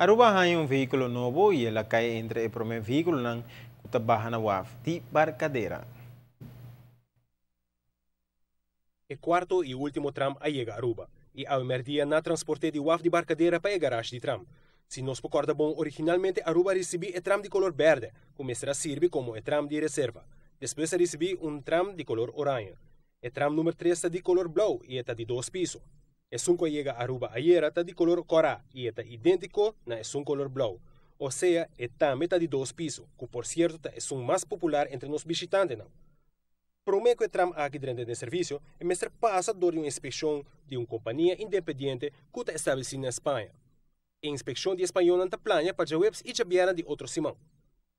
Aruba a haña un vehíkulo nobo i el a kai entre e promé vehíkulonan ku ta baha na waf di Barcadera. E kuarto i último tram a yega Aruba i awe mèrdia nan a transport'é di waf di Barcadera pa e garash di tram. Si nos por kòrda bon, originalmente Aruba a risibí e tram di kolor bèrdè ku mester a sirbi komo e tram di reserva. Despues a risibí un tram di kolor oraño. E tram number tres ta di kolor blou i e ta di dos piso. Esun ku a yega Aruba ayera ta di kolor kòrá i e ta idéntiko na esun kolor blou. Osea, e tambe ta di dos piso, ku por sierto ta esun mas popular entre nos bishitantenan. Promé ku e tram aki drenta den servisio, e mester pasa dor di un inspekshon di un kompania independiente ku ta establesí na Spaña. E inspekshon di e spañolnan ta plania pa djaweps i djabièrnè di otro siman.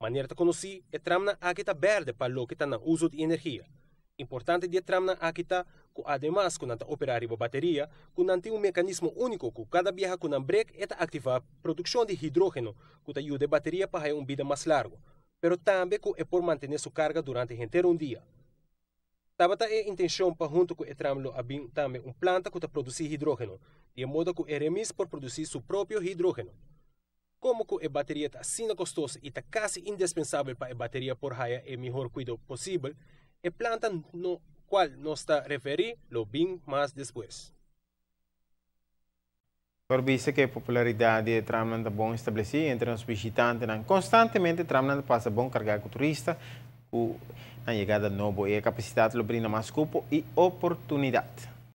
Manera ta konosí, e tramnan aki ta bèrdè pa loke ta nan uso di energia. Importante di e tramnan aki ta ku ademas ku nan ta operá riba bateria, ku nan tin un mekanismo úniko ku kada biaha ku nan brek e ta aktivá produkshon di hidrógeno ku ta yuda e bateria pa haya un bida mas largu, pero tambe ku e por mantené su karga durante henter un dia. Tabata e intenshon pa huntu ku e tram lo a bin tambe un planta ku ta produsí hidrógeno, di e modo ku e remis por produsí su propio hidrógeno. Komo ku e bateria ta asina kostoso i ta kasi indispensabel pa e bateria por haya e mihor kuido posibel, e planta no kual nos ta referí lo bin mas despues. Por bisa ku e popularidat di e tramnan ta bon establesí entre nos bishitantenan. Konstantemente tramnan ta pasa bon kargá ku turista ku nan yegada nobo i e kapasidat lo brinda mas kupo i oportunidat.